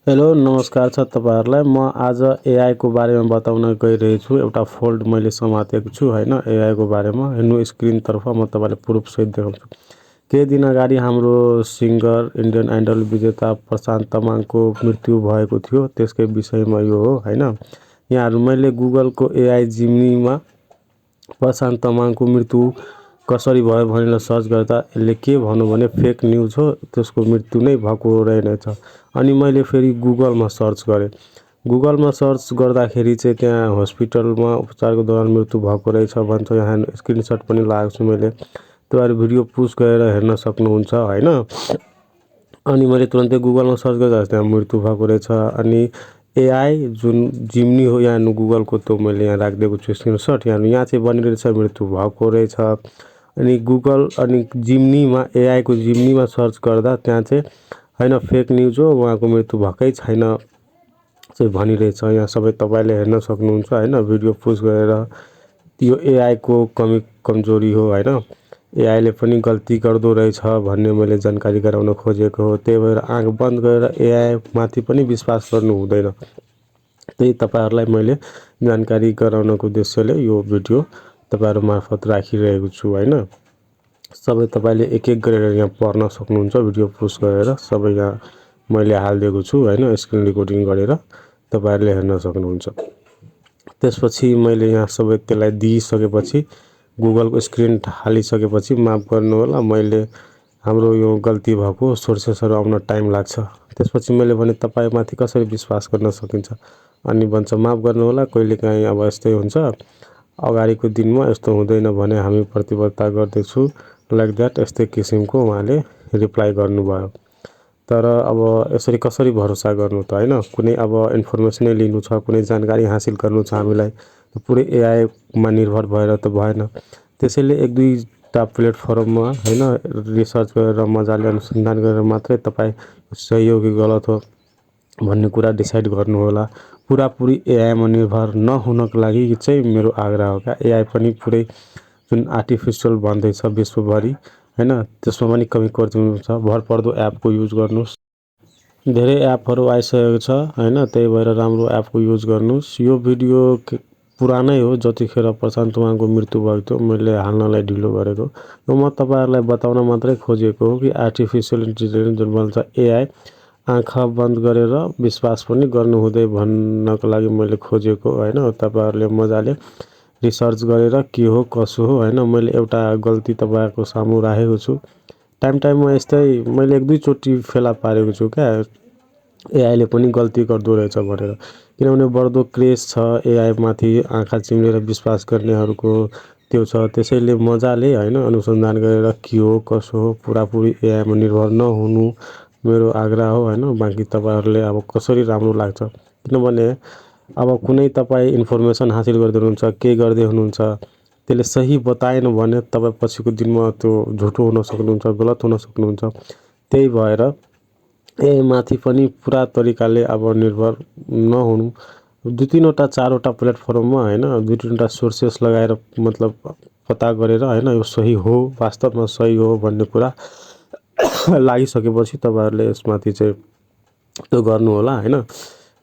Hello नमस्कार छ तपाईहरुलाई। म आज एआई को बारेमा बताउन गइरहेछु। एउटा फोल्ड मैले समातेको छु हैन एआई को बारेमा। हेर्नु स्क्रिन तर्फ म तपाईलाई प्रुफ सहित देखाउँछु। केही दिन अगाडि हाम्रो सिंगर इन्डियन आइडल विजेता प्रशान्त तामाङको मृत्यु भएको थियो। त्यसकै विषयमा यो हो हैन। यहाँहरु मैले गुगल को एआई जिमिनीमा प्रशान्त तामाङको मृत्यु कसरी भयो भनेर सर्च गर्दा यसले के भन्नु भने फेक न्यूज हो, त्यसको मृत्यु नै भएको रहेनछ। अनि मैले फेरि गुगलमा सर्च गरे। गुगलमा सर्च गर्दाखेरि चाहिँ त्यहाँ हस्पिटलमा उपचारको दौरान मृत्यु भएको रहेछ भन्छ। यहाँ स्क्रिनशट पनि लगाएको छु मैले। तपाईहरु भिडियो पुश गरेर हेर्न सक्नुहुन्छ हैन। अनि मैले तुरन्तै गुगलमा सर्च गर्दा त्यहाँ मृत्यु भएको रहेछ। अनि एआई जुन जिमनी हो यहाँ गुगलको त्यो मैले यहाँ राखिदिएको छु स्क्रिनशट। यहाँ चाहिँ भनिरहेछ मृत्यु भएको रहेछ। अनि गुगल अनि जिमनीमा एआई को जिमनीमा सर्च गर्दा त्यहाँ चाहिँ हैन फेक न्यूज हो, उहाँको मृत्यु भएकै छैन चाहिँ भनिरहेछ। यहाँ सबै तपाईले हेर्न सक्नुहुन्छ हैन भिडियो पुश गरेर। यो एआई को कमजोरी हो हैन। एआई ले पनि गल्ती गर्दो रहेछ भन्ने मैले जानकारी गराउन खोजेको हो। त्यही भएर आँख बन्द गरेर एआई माथि पनि विश्वास गर्नु हुँदैन। त्यही तपाईहरुलाई मैले जानकारी गराउनको उद्देश्यले यो भिडियो तपाईहरु मार्फत राखिरहेको छु हैन। सबै तपाईले एक एक गरेर यहाँ पढ्न सक्नुहुन्छ भिडियो पुश गरेर। सबै यहाँ मैले हाल्दिएको छु हैन स्क्रिन रेकर्डिङ गरेर तपाईहरुले हेर्न सक्नुहुन्छ। त्यसपछि मैले यहाँ सबै त्यसलाई दिइसकेपछि गुगल को स्क्रिन हालिसकेपछि माफ गर्नु होला, मैले हाम्रो यो गल्ती भएको सोर्सेसहरु आउन टाइम लाग्छ। त्यसपछि मैले भने तपाई माथि कसरी विश्वास गर्न सकिन्छ। अनि भन्छ माफ गर्नु होला, कहिलेकाहीँ अब यस्तै हुन्छ, अगाडिको दिनमा यस्तो हुँदैन भने हामी प्रतिबद्धता गर्दैछु लाइक दैट यस्तै किसिमको उहाँले रिप्लाई गर्नुभयो। तर अब यसरी कसरी भरोसा गर्नु त हैन। कुनै अब इन्फर्मेसन लिनु छ, कुनै जानकारी हासिल गर्नु छ हामीलाई, पुरै एआई मा निर्भर भएर त भएन। त्यसैले एक दुईटा प्लेटफर्ममा हैन रिसर्च गरेर मजाले अनुसन्धान गरेर मात्रै तपाई सही हो कि गलत हो भन्ने कुरा डिसाइड गर्नु होला। पुरापुरी एआई मा निर्भर नहुनको लागि चाहिँ मेरो आग्रह हो। एआई पनि पुरै जुन आर्टिफिशियल बन्दैछ विश्वभरि हैन, त्यसमा पनि कमी कोर्दिनु छ। भरपर्दो एप को युज गर्नुस्। धेरै एपहरु आइसकेको छ हैन, त्यही भएर राम्रो एप को युज गर्नुस्। यो भिडियो पुरानै हो, जतिखेर प्रशान्त तामाङको मृत्यु भएको थियो मैले हाल्नलाई ढिलो गरेको। म तपाईहरुलाई बताउन मात्रै खोजेको हो कि आर्टिफिशियल इन्टेलिजेन्स जुन भन्छ एआई आँखा बन्द गरेर विश्वास पनि गर्नु हुँदै भन्नको लागि मैले खोजेको हैन। तपाईहरुले मजाले रिसर्च गरेर के हो कसो हो हैन। मैले एउटा गल्ती तपाईहरुको सामु राखेको छु। टाइममा यस्तै मैले एक दुई चोटी फेला पारेको छु क्या एआई ले पनि गल्ती गर्दो रहेछ भनेर। किनभने बढ्दो क्रेज छ एआई माथि आँखा चिम्लेर विश्वास गर्नेहरुको त्यो छ। त्यसैले मजाले हैन अनुसन्धान गरेर के हो कसो हो पुरापुरी एआई मा निर्भर नहुनु मेरो आग्रह हो हैन। बाँकी तपाईहरुले अब कसरी राम्रो लाग्छ, किनभने अब कुनै तपाई इन्फर्मेसन हासिल गर्दै हुनुहुन्छ, के गर्दै हुनुहुन्छ, त्यसले सही बताएन भने तपाई पछिको दिनमा त्यो झुटो हुन सक्नुहुन्छ, गलत हुन सक्नुहुन्छ। त्यही भएर एआई माथि पनि पुरा तरिकाले अब निर्भर नहुनु। दुई तीनवटा चारवटा प्लेटफर्ममा हैन दुई तीनवटा सोर्सेस लगाएर मतलब पत्ता गरेर हैन यो सही हो वास्तवमा सही हो भन्ने कुरा लागिसकेपछि तपाईहरुले यसमाथि चाहिँ त्यो गर्नु होला हैन।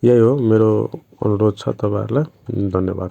यही हो मेरो अनुरोध छ तपाईहरुलाई। धन्यवाद।